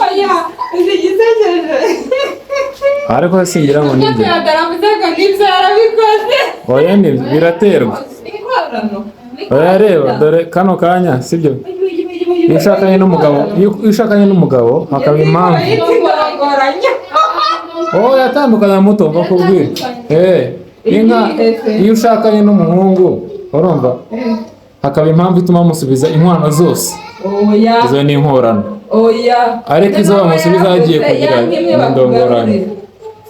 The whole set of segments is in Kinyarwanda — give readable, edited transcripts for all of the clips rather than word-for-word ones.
Oya, uzi igisekeje? Ariko singira ngo Ibyo nibyo. Yagaravuze ngo nibyo, yarabikoze. Oya, nibyo, biraterwa. Inkorano. Oya, reba, dore kano kanya, sibyo? Iyo ushakanye n'umugabo hakaba impamvu Ingorangoranya. Oh, yatandukanya muto bakubwira. Inka, iyo ushakanye n'umuhungu, urumva, hakaba impamvu ituma bamusubiza inkwano zose. Oya. Izo ni inkorano. Oya. Ariko izo bamusubiza hagiye kugira indongoranyo.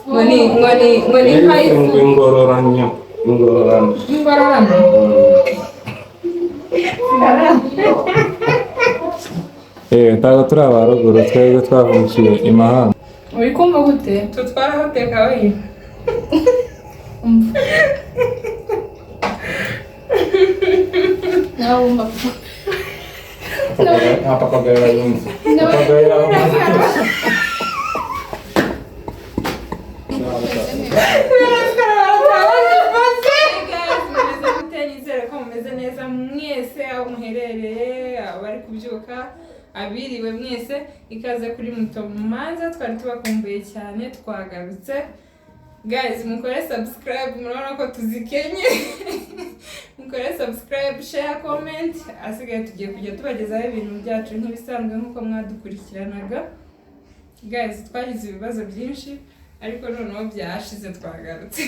Ngo ni inka y'ifu. Ingororanyo, ingororano. Ingororano. Ntabwo turi abaruguru, twebwe twavukiye imahanga. Uri kumva gute? Tutwara we. Umva. Nawe wumva. Papa Gahera yumva. Nawe- Papa Gahera. Nizere ko mumeze neza mwese aho muherereye, abari kubyuka, abiriwe mwese, ikaze kuri Muto Manza. Twari tubakumbuye cyane, twagarutse. Guys, mukore subscribe, murabona ko tuzikenye. Mukore subscribe, share, comment. Asigaye tugiye kujya tubagezaho ibintu byacu nk'ibisanzwe nk'uko mwadukurikiranaga. Guys, twagize ibibazo byinshi, ariko noneho byashize, twagarutse.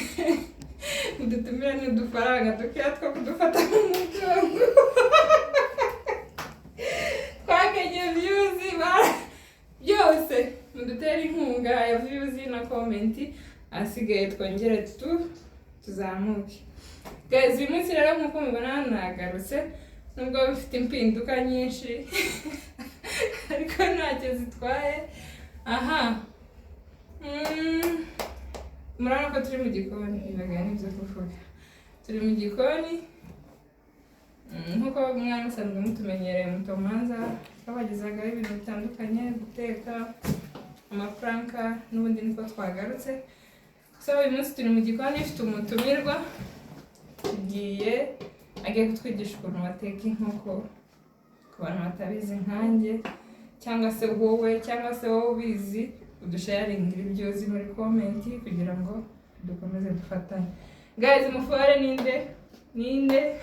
Mudutumire n'udufaranga dukeya two kudufata mu mugongo. Twakenye views byose, mudutere inkunga ya views na comment, asigaye twongere tuzamuke. Guys, uyu munsi rero nk'uko mubibona nagarutse, nubwo bifite impinduka nyinshi, ariko ntacyo zitwaye. Aha, murabona ko turi mu gikoni, ibibaga nibyo kuvuga, turi mu gikoni. Nk'uko mwari musanzwe mutumenyereye, Mutomanza twabagezagaho ibintu bitandukanye, guteka, amaprank, n'ubundi niko twagarutse. So uyu munsi turi mu gikoni, ifite umutumirwa, tugiye agiye kutwigisha ukuntu bateka inkoko ku bantu batabizi nkanjye, cyangwa se wowe, cyangwa se wowe ubizi, udusharingira ibyo uzi muri comment kugira ngo dukomeze dufatanye. Guys, mufore ninde? Ninde?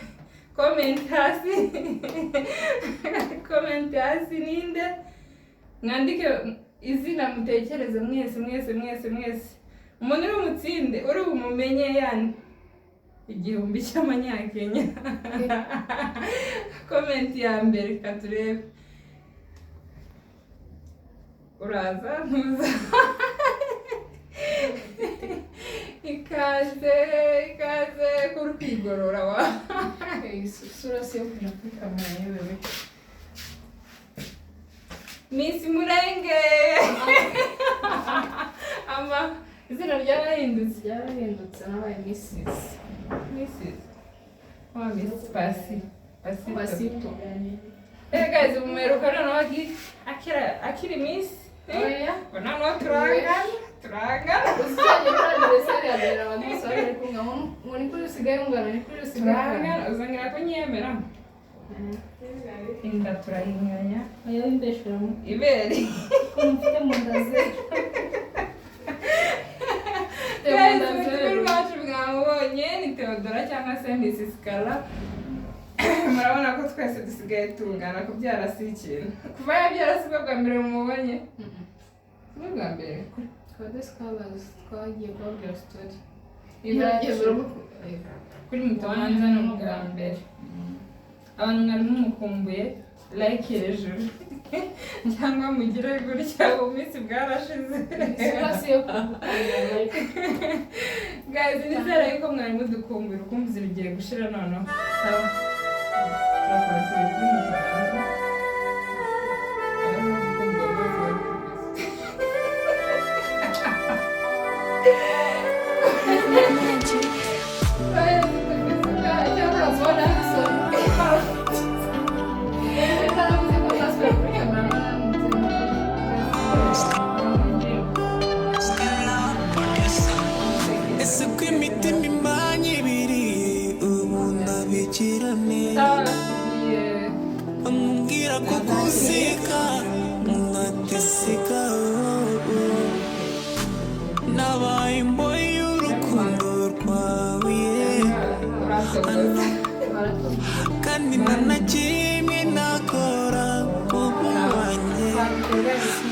Comment hasi, comment hasi, ninde? Mwandike izina mutekereze mwese, mwese, mwese, mwese. Umuntu uri bumutsinde, uri bumumenye, yani 1000 cy'amanyakenya. Comment ya mbere, reka turebe. Uraza ntuza? Ikaze, ikaze. Ko uri kwigorora wa? Isura si yo kuja kuri kamera yewe. Miss Murenge, ama izina ryarahindutse? Byarahindutse, nabaye Mrs. Mrs. Wa Miss Pasi Pasito. Pasito. Guys, mumeruka noneho akiri Miss, eh? Oya. Ubu noneho turangana, turangana. Uzajya muri anniversaire ya mbere, abantu bose bari kumwe ngo ni kuri usigaye ungana, ni kuri usigaye ungana. Turangana, uzongera kunyemera? Inda turayinganya. Oya, wimbesheramo. Ibere. Ko mufite mu nda zeru. Mufite mu Guys, nda ubutumwa zeru. rwacu mwamubonye ni Theodora cyangwa se Mrs Kara. Murabona ko twese dusigaye tungana. Kubyara si ikintu. Kuva yabyara si bwo bwa mbere mumubonye, si bwo bwa mbere. Twade scholars twagiye kubabwira story. Iwacu. Kuri Mutomanza ni ubwa mbere. Abantu mwari mumukumbuye, like hejuru cyangwa mugire gutya, ubu minsi bwarashize. Isura si yo kuvuga. Guys, nizere yuko mwari mudukumbuye, urukumbuzi rugiye gushira noneho. Sawa, turakwakiriye kuri Mutomanza. Abari bagukumbuye bose bari Naravuze ko ntasubira kuri kamera. Ese ko imitima imanye ibiri, ubu ndabikira neza? Sawa, tugiye. Jessica, nabaye imbohe y'urukundo rwawe, yeah. Urasokoza. Kandi nta na kimwe nakora kuba wanjye,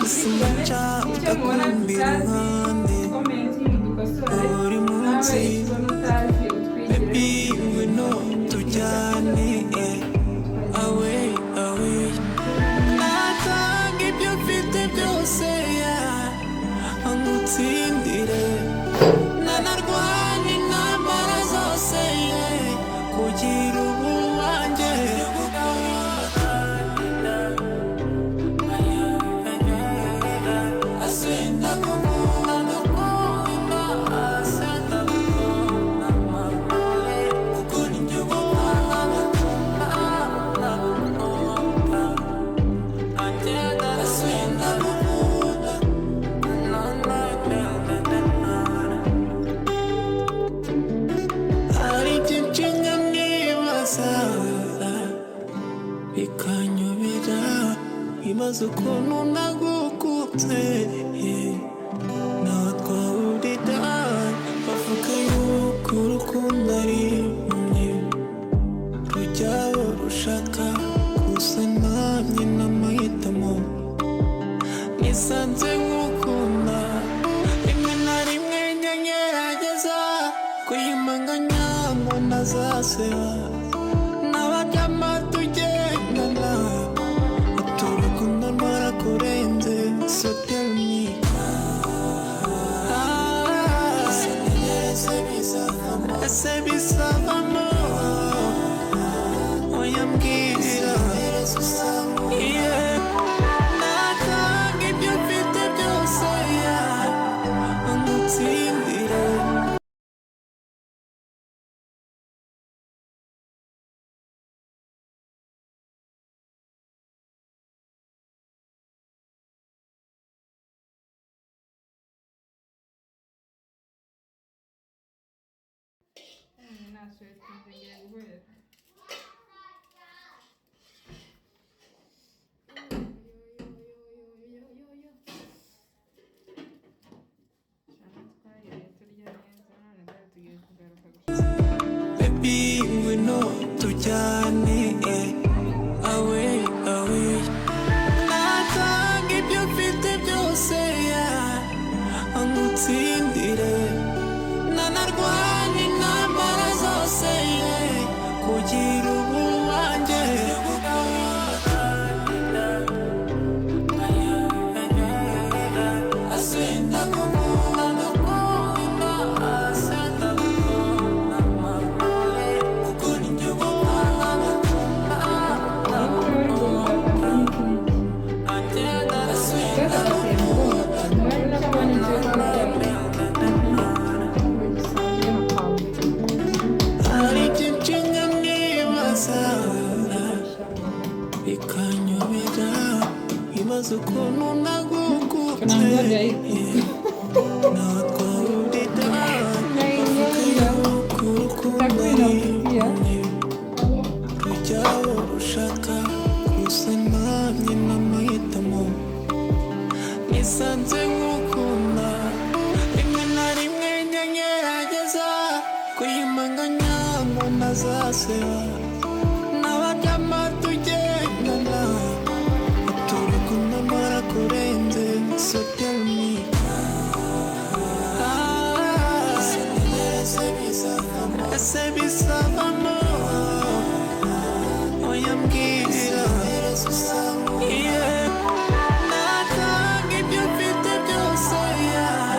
gusa nshaka Icyo mubona kumbi tutazi, iruhande comment mudukosore. buri Nawe munsi. icyo ubona utazi utwigire. Baby, ngwino tujyane, away, away. Natanga ibyo mfite byose, yeah, ngutsindire, nanarwanya intambara zose, yeah, kugira ubu wanjye. Kuko ni njye ugukunda, ndagukunda. Ndagukunda. Na, na, na, na, na, na. Hari byinshi nyamwibaza bikanyobera, ibaza ukuntu nagukunze, nawe twahurira bavuga yuko urukundo ari impumyi, rujyaho rushaka gusa nanjye n'amahitamo nisanze nkukunda. Rimwe na rimwe njya ngerageza kuyimanganya ngo ntazaseba n'abaryama tugendana, uturukundo rwarakurenze. So tell me, ah, ese bizavamo? Oya mbwira, yeah. Natanga ibyo mfite byose, yeah, ngutsindire. Naswetinze, ngiye guhera. Cyane twahiriye turya neza, none dore tugiye kugaruka gushaka. Baby, ngwino tujyane, away, away. Natanga ibyo mfite byose, yeah, ngutsindire, nanarwanya intambara zose, yeah, kugira ubu wanjye. Kuko ni njye ugukunda. Gisanzwe na pavuro. Hari byinshi nyamwibaza bikanyobera, ibaza ukuntu nagukunze, nawe twahurira bavuga yuko urukundo ari impumyi, rujyaho rushaka gusa nanjye n'amahitamo nisanze nkukunda. Rimwe na rimwe njya ngerageza kuyimanganya ngo ntazaseba n'abaryama tugendana, uturukundo rwarakurenze. So tell me, ah, ese bizavamo? Oya mbwira, yeah. Natanga ibyo mfite byose, yeah,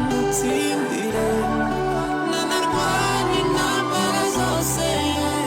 ngutsindire, nanarwanya intambara zose, yeah.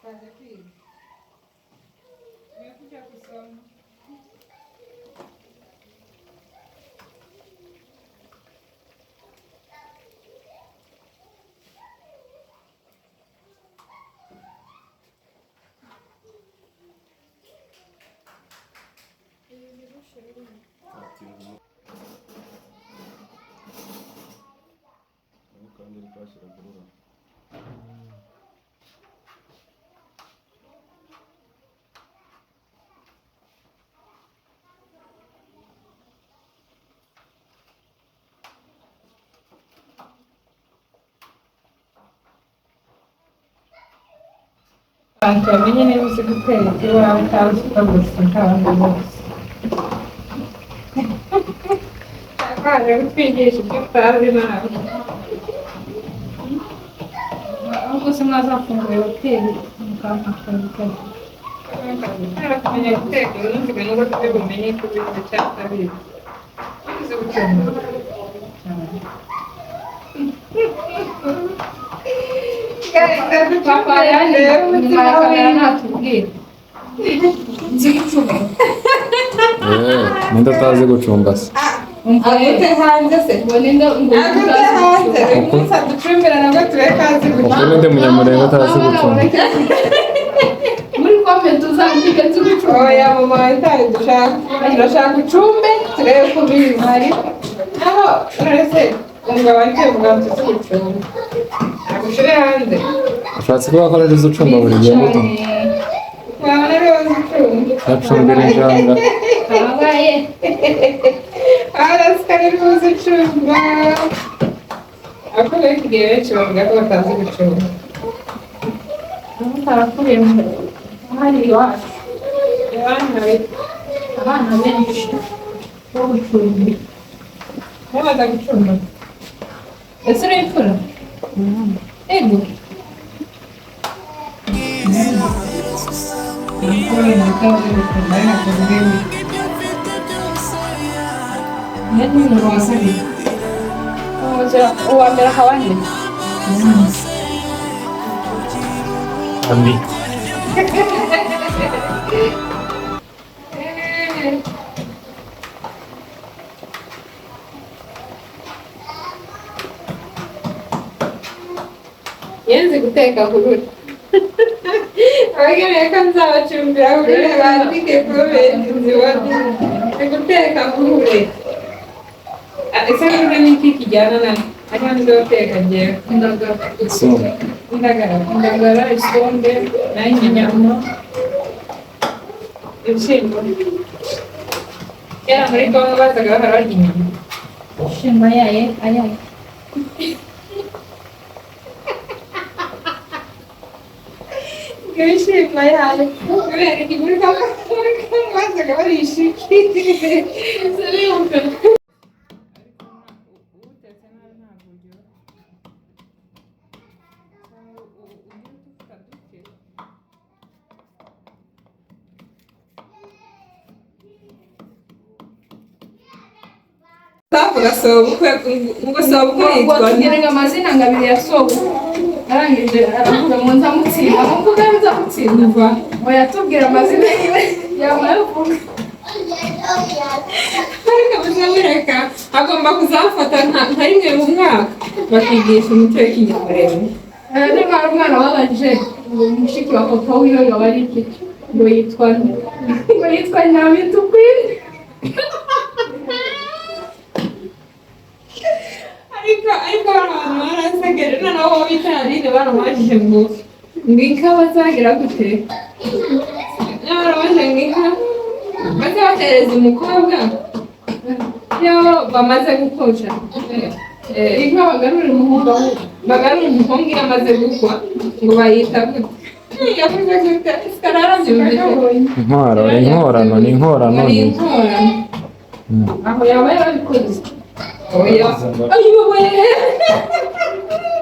Twaje kwiga. Tumekuja kusoma. Kandi uri kuhashyira guhura. Abantu bamenye niba uzi guteka iwawe cyangwa uzi gusa nk'abandi bose. Baje kutwigisha ibyo utazi nawe. Ahubwo se mwazafunguye hoteli mukampa akazi. Kubera kumenya guteka ubundi nubwo turi bumenye ko ubizi cyangwa utabizi. Uzi gucunga cyane. Papa yaje nyuma ya kamera ntatubwira. Nzi gucunga. Eh, ninde atazi gucumba se? Agute hanze se? Ngo ninde ngo Agute hanze? Uyu munsi aducumbira nabwo tube kazi gucumba. Uko ninde munyamurenge utazi gucumba? Muri comment uzandike nzi gucunga. Oya mama witaye, dushaka turashaka ucumbe turebe ko ubizi. Naho nonese umugabo wanjye umugabo tuzi gucumba. Agushire hanze. Ushatse kuvuga ko ari uzi ucumba buri gihe muto? Wabona ariwe uzi ucumba. Acumbira injanga. Kabaye. Arasika ariwe uzi ucumba. Abakobwa b'iki gihe benshi bavuga ko batazi gucumba. Mutarakuriye hari iwacu. Abana be- Abana benshi bo gucumbika. babaza gucumba. Ese uri imfura? Ego. Imfura ni utazi gucumba ariko akubwira. Niyo ni uwa kabiri. Uwa mbere akaba nde? Andi. Yenze guteka hurure. Abageneye ko nzabacumbira hurure bandike comment nzibone. Nzi guteka hurure. Ah, ese hurure ni iki kijyana na ariko nzi guteka njyewe. Indagara. Isombe. Indagara. Indagara, isombe, Nanjye inyama. Ibishyimbo. Kera muri Congo bazaga bahora barya inyama. Ibishyimbo ayaye, ayaye. Ibishyimbo yayo. Kubera iki muri Congo muri Congo bazaga barisha iki? Siribuka. Utetse nabi ntabwo uryoha. Cyangwa ugira utuvuta duke. Bavuga sobukwe ngo sobukwe Ngo yitwa nde? tubwire ngo amazina ngo abiri ya sobukwe. Arangije aravuga ngo nzamutsinda. Ngo mvuga nzamutsinda. Ngo yatubwira amazina yiwe yamara kuvuga. Ariko muzamureka agomba kuzafata nka rimwe mu mwaka bakigisha umuco w'ikinyamurenge. Niba hari umwana wabajije ngo mushiki wa papa wiwe ngo ari iki, ngo yitwa nde? Ngo yitwa Nyamitukwiri. Ariko bano bantu barasekeje, noneho uwo bita Aline baramubajije ngo inka bazagira gute? Baramubajije ngo inka bazabahereza umukobwa iyo bamaze gukosha. Inka bagarurira umuhungu ahubwo. Bagarura umuhungu iyo amaze gukwa ngo bayita gute? Yavuze gute? Sikarabyumvise. Inkorano, inkorano, ni inkorano Ni ni. inkorano. Aho yaba yarabikoze. Oya. Ayoboye.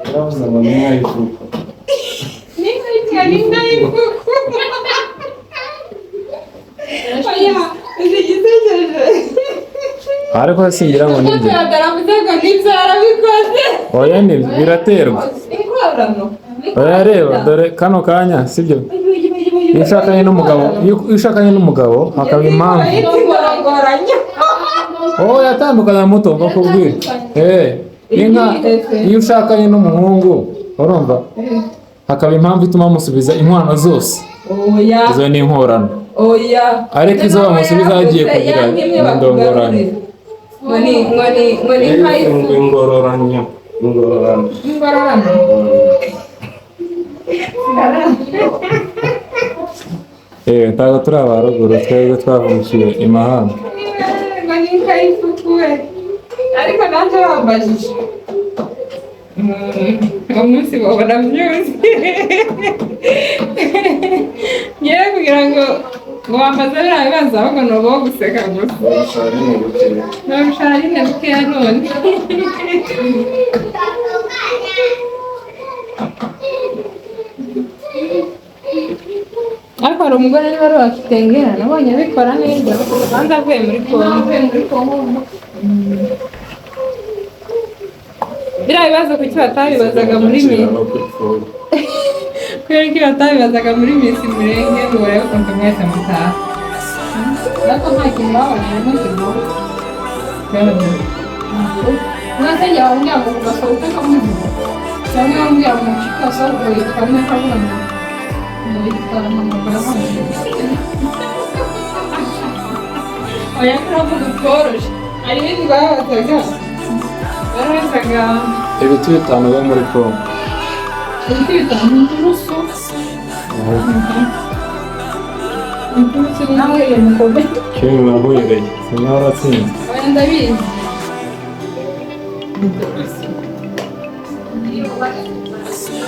Yaravuze ngo ni inka y'ifuku. Ni inka yitwa ni inka y'ifuku. Oya, uzi igisekeje. Ariko singira ngo Kuko nibyo. yaravuze ngo nibyo yarabikoze. Oya ni biraterwa. Inkorano. Urareba dore kano kanya, sibyo? Iyo ushakanye n'umugabo, iyo ushakanye n'umugabo hakaba impamvu. Oh, yatandukana muto bakubwira. Inka iyo ushakanye n'umuhungu, urumva, hakaba impamvu ituma bamusubiza inkwano zose. Oya. Izo ni inkorano. Oya. Ariko izo bamusubiza hagiye kugira indongorane. Ngo ni inka y'ifu. Ingororanyo, ingororano. Ingororano. Ntabwo turi abaruguru, twebwe twavukiye imahanga. Ngo ni inka y'ifuku we, ariko nanjye bambajije umunsi babona byuzi ngewe kugira ngo wambaze biriya bibazo, ahubwo ni uwo guseka gusa. Barusharine bukeya. Barusharine bukeya none. Ariko hari umugore niba ari uwa Kitengera, nabonye abikora neza kandi avuye muri Kongo. Avuye muri Kongo. Biriya bibazo kuki batabibazaga muri mi kubera ko batabibazaga muri Miss Murenge ngo barebe ukuntu mwese mutaha? Ariko nta kintu babajijemo kigoye. Mwese njye bambwira ngo gasohoke kamuvuga, cyangwa bambwira ngo mucike gasohoke kamwe kavuga ngo yitwara mama baramuzi. Oya, turavuga utworoshye. Hari ibindi babazaga, barabazaga. Ibiti bitanu byo muri Kongo. Ibiti bitanu: inturusu. Inturusu nawe iyo mukombe. Kimwe nahuhereye sinaba waratsinze. Oya, ndabizi.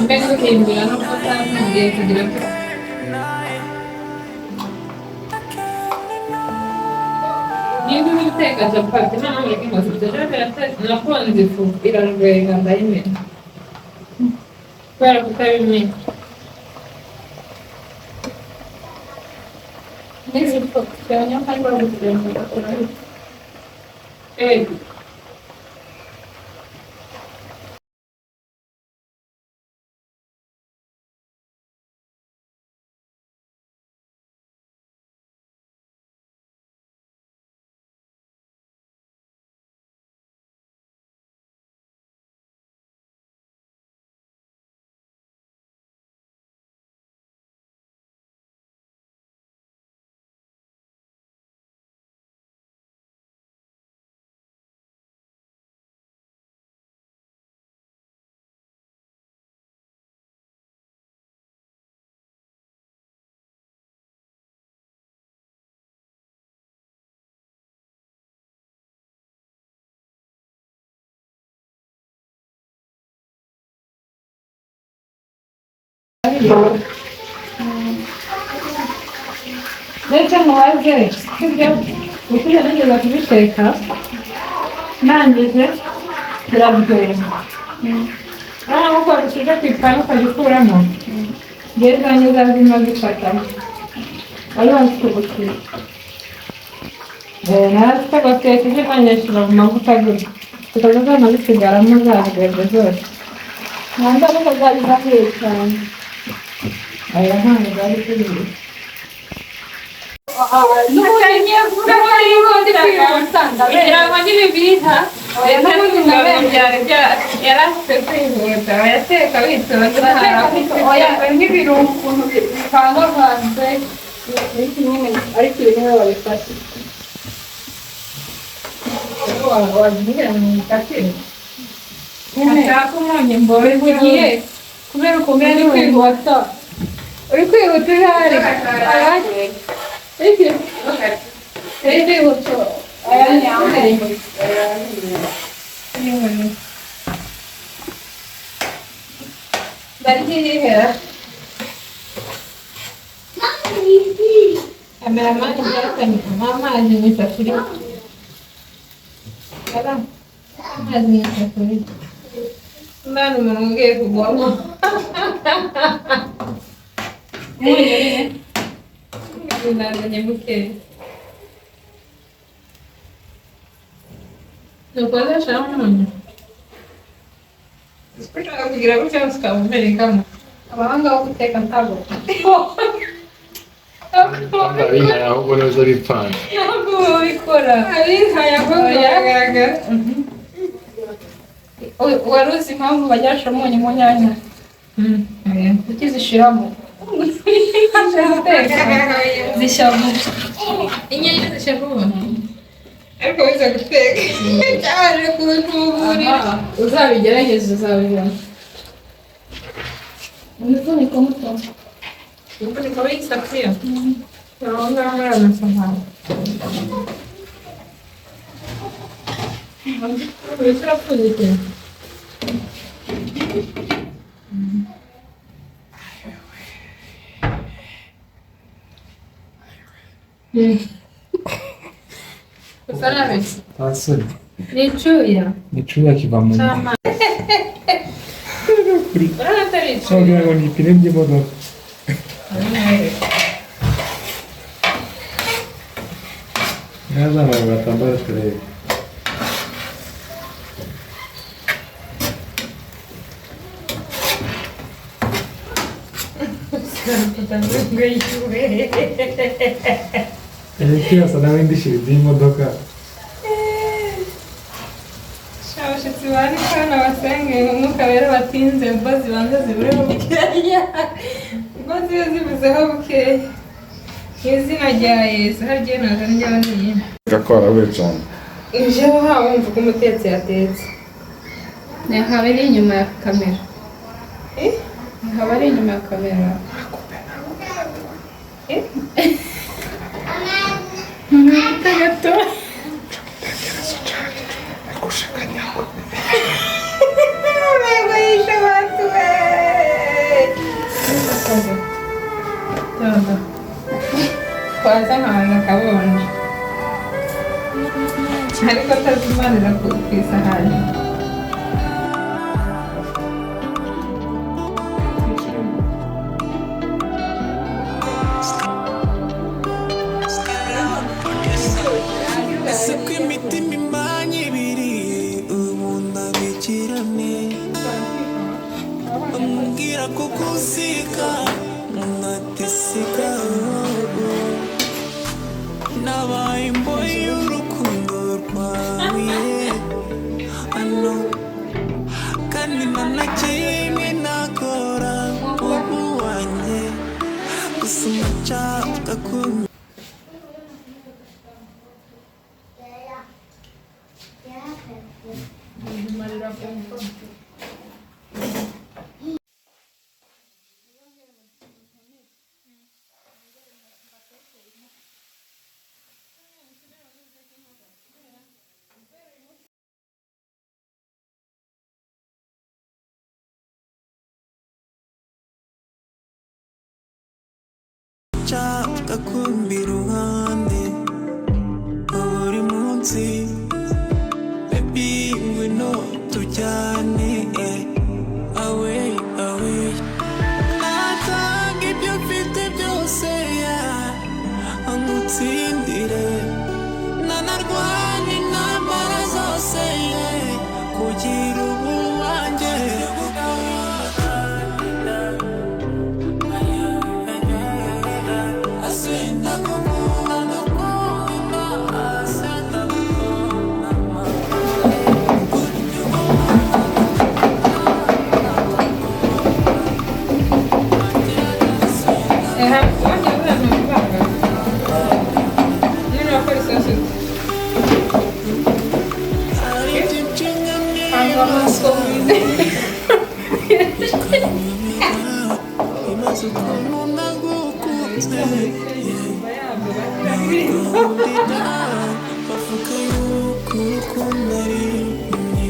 Mbe guhimbira no kutangiye kugira ngo niba uri guteka capati, noneho mureke ngo capati nakunze ifu irarwega ndayimena kubera kutabimenya. N'izi cyane kandi bagusigaye mu gakora. Ndetse mubaze, sibyo? Ubushize nigeze kubiteka, ndangije biraryoha. Urabona ko wabishyize ku ipanu ukajya ukuramo, ngewe zanjye zazima zifatamo wari wazitogoteye. Narazitogoteye sibyo? Nanjye nshyira mu mavuta gutya, zikaza zana zisigaramo zarwego zose. Ntabwo ariko zari zahiye cyane. Aya ntabwo zari zihiye. N'ubundi n'ubundi kwihuta Kugira ngo nibibiha. N'ubundi ndabemera. Yari afite kwihuta, bayateka bitonze. Oya, nk'ibirungo ukuntu bivangavanze n'iki nyine, ariko ibi niwe wabifashe. Wagira ngo nikatire Nyine ashaka umunyu mbobe. Ugiye kubera ukuntu uri kwihuta, uri kwihuta ihari iki, uri kwihuta aya ni aya. Ndaryihera kameramani byatanye amazi mu isafuriya. Ara, amazi mu isafuriya, umwana umuntu ugiye kugwamo Umunyu nyine. Nazanye mukeya, nuko azashiramo umunyu. Ushaka kugira gutya ukawumenekamo. Abahanga bo guteka ntabwo Abihaye ahubwo neza bipfana. Ntabwo babikora. Abihaye ahubwo biragaragara. Wari uzi impamvu bajyasha umunyu mu nyanya? Ukizishiramo zishya vuba. Inyanya zishya vuba. Ariko wize guteka cyaje kuntuburira. Uzabigerageze uzabibona. Umufuniko muto. Umufuniko w'isafuriya. Aho ngaho muri amasahani. Uretse urapfundikiye. Salame. Pasoni. Ni icyuya. Ni icyuya kiva mu nda. Urabona atari icyuya. Wagira ngo ni ipine ry'imodoka. Ntazamara agatambaro turebe. Imiti yasa nawe indishirizi y'imodoka. Abashyitsi bari hano basenge umwuka rero batinze mbo zibanza zibureho bukeya. Mbo zibe zibuzeho bukeya. Mu izina rya Yesu harya naza njyaho niye. Gakora witonda. Ibyo wumva uko umutetsi yatetse. Nkaba ari inyuma ya kamera. Nkaba ari inyuma ya kamera. Gato. Yego yishe abantu we. Twaza nkabanza kabonje. Ariko atazimanira ku isahani. Ese ko imitima imanye ibiri ubundi abikirane bamubwira ko kuzika mwatisika nabaye imbohe y'urukundo rwawe ano kandi nta na kimwe nakora ubu wanjye gusa umucaka kumwe. Nshaka kumva iruhande buri munsi baby ngwino tujyane away away natanga ibyo mfite byose angutsindire nanarwanye intambara zose kugira ubu wanjye. Bavuga yuko urukundo ari impumyi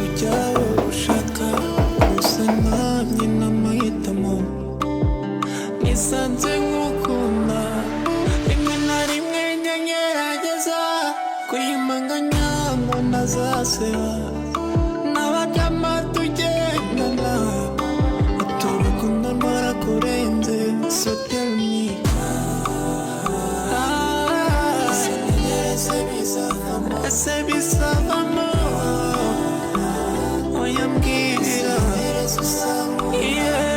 ujya ushaka gusa namye n'amahitamo nisanze nkukunda rimwe na rimwe njya ngerageza kwiyumanganya ngo ntazaseba n'abaryama tugendana uturukundo rwarakurenze so tell me. Ese bizavamo oya mbwira. Yeah.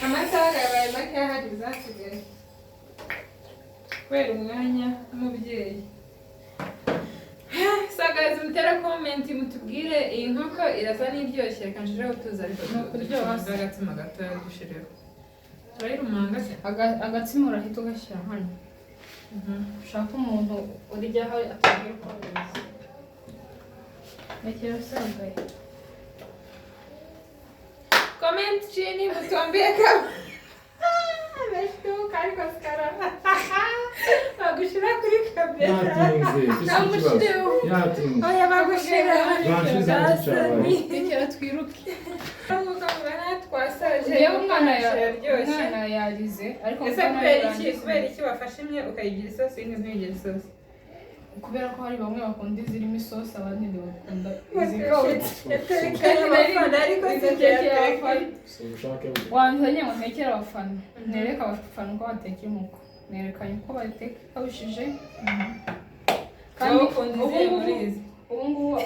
Amasaha yabaye make, hari izasigaye kubera umwanya w'umubyeyi. So guys, mutere comment mutubwire iyi nkoko irasa n'iryoshye. Reka nshireho utuzi, ariko Ni ukuryoha. dushyizeho agatsima gatoya, dushireho turayirumanga se. Agatsima urahita ugashyira hano. Ushaka umuntu uryaho atubwire uko bimeze. Rekera usangaye. Comment chini mutuambie kama ameshtuka, ariko sikara bagushira kuri kamera. Yatinze. Namushireho. Yatinze. Oya, bagushira. Banshize Gasani. Rekera twiruke. Nk'uko mubona twasaje. Yewe, umwana iraryoshye. umwana yarize, ariko Ese mbona kubera iki yarangiza. kubera iki wafashe imwe ukayigira isosi, indi ntuyigira isosi? Kubera ko hari bamwe bakunda izirimo isosi, abandi ntibakunda izikawutse. Yatekanye abafana, ariko si Izitekeye yateka. abafana. Si ubushake bwe. Wanzanye ngo ntekere abafana, nereke abafana uko bateka inkoko, nerekanye uko bateka ikawushije. Kandi Wowe ukunda ubu izihe ngubu muri izi? Ubu ngubu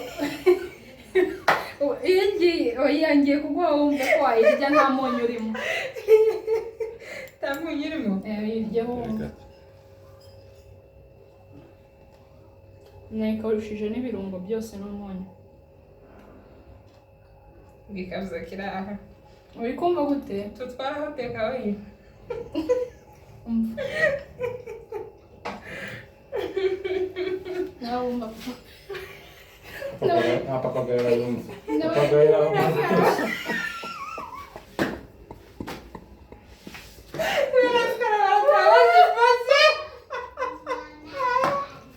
iyo ngiye, oya, ngiye kuguha wumve ko wayirya nta munyu urimo. Nta munyu urimo. Eh, uyiryeho wumve. Nayikawushije n'ibirungo byose n'umunyu. Bikabuza kiri aha. Uri kumva gute? Tutwaraho teka wenyine. Umva nawe, wumva. Nta papagayira yumva. Papagayira amazi byose.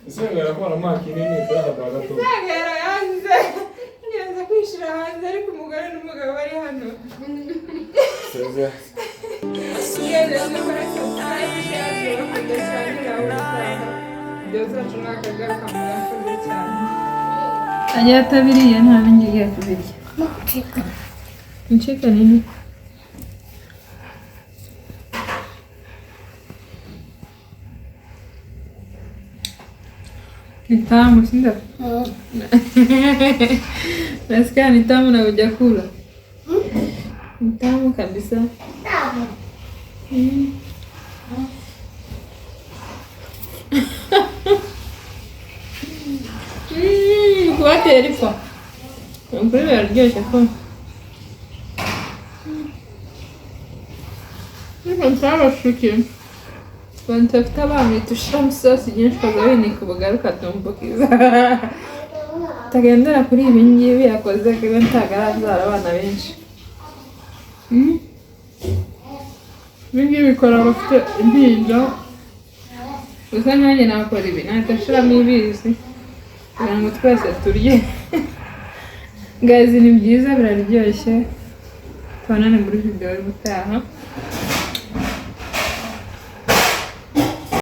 Ese ngara ko baramuha kinini kuri aka gato. Isangero yanze yanze kwishira hanze, ariko umugore n'umugabo bari hano. Seze. Ngeze mukora subscribe, share, turabakunda cyane. Nawe utaha video zacu nakagaruka. Murakoze cyane. Ajya atabiriye nta n'ingiye kubirya. Mcheka nini? Ni tamu, si ndio? Nasikia ni tamu na hujakula. Ni tamu kabisa. Mm. Kubatera ipfa. Ukuri biraryoshye ko. Ariko ntabashuke. Abantu bafite abana uhita ushiramo isosi nyinshi, ukaza winika ubugari ukatumbukiza. Utagendera kuri ibi ngibi yakoze kuko ntabwo arabyara abana benshi. Ibi ngibi bikora abafite impinja. Gusa nanjye nakora ibi, nahita nshiramo ibizi kugira ngo twese turye. Guys, ni byiza, biraryoshye. Tubonane muri video y'ubutaha.